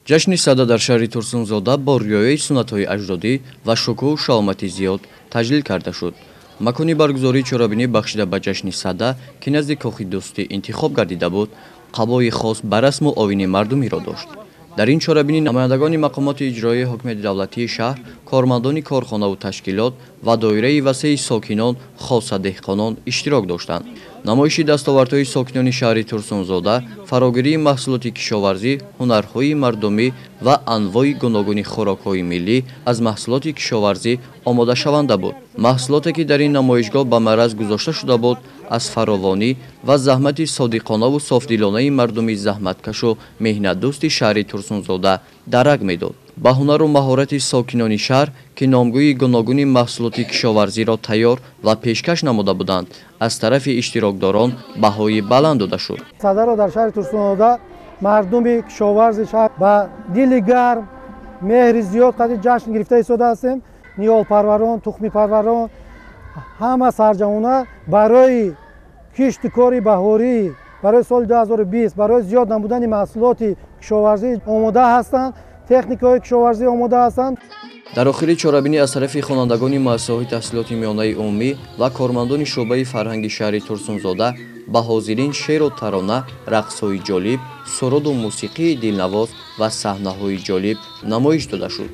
Ҷашни Сада дар шаҳри Турсунзода бо риояи суннатҳои аҷдодӣ ва шукӯҳу шаҳомати зиёд таҷлил карда шуд. Макони баргузории чорабинӣ бахшида ба ҷашни Сада, ки назди Кохи Дӯстӣ интихоб гардида буд, қабои хос ба расму оини мардумиро дошт. Дар ин чорабинӣ намояндагони мақомоти иҷроияи ҳокимияти давлатии шаҳр, кормандони корхонаву ташкилот ва доираи васеи сокинон, хоса деҳқонон иштирок доштанд. Намоиши дастовардҳои сокинони шаҳри Турсунзода, фарогирии маҳсулоти кишоварзӣ, ҳунарҳои мардумӣ ва анвои гуногуни хӯрокҳои миллӣ аз маҳсулоти кишоварзӣ омодашаванда буд. Маҳсулоте, ки дар ин намоишгоҳ ба мараз гузошта шуда буд, аз фаровонӣ ва заҳмати содиқонаву софдилонаи мардуми заҳматкашу меҳнатдӯсти шаҳри Турсунзода дарак медод. Ба ҳунару маҳорати сокинони шаҳр, ки номгӯи гуногуни маҳсулоти кишоварзиро тайёр ва пешкаш намуда буданд, аз тарафи иштирокдорон баҳои баланд дода шуд. Садаро дар шаҳри Турсунзода мардуми кишоварзи шаҳр ба дили гарм, меҳри зиёд қадри ҷашн гирифта истода ҳастем. Ниҳолпарварон, тухмипарварон ҳама сарҷамъона барои кишту кори баҳорӣ барои соли 2020, барои зиёд намудани маҳсулоти кишоварзӣ омода ҳастанд, техникаҳои кишоварзӣ омода ҳастанд. Дар охири чорабинӣ аз тарафи хонандагони муассисаҳои таҳсилоти миёнаи умумӣ ва кормандони шӯъбаи фарҳанги шаҳри Турсунзода ба ҳозирин шеъру тарона, рақсҳои ҷолиб, суруду мусиқии дилнавоз ва саҳнаҳои ҷолиб намоиш дода шуд.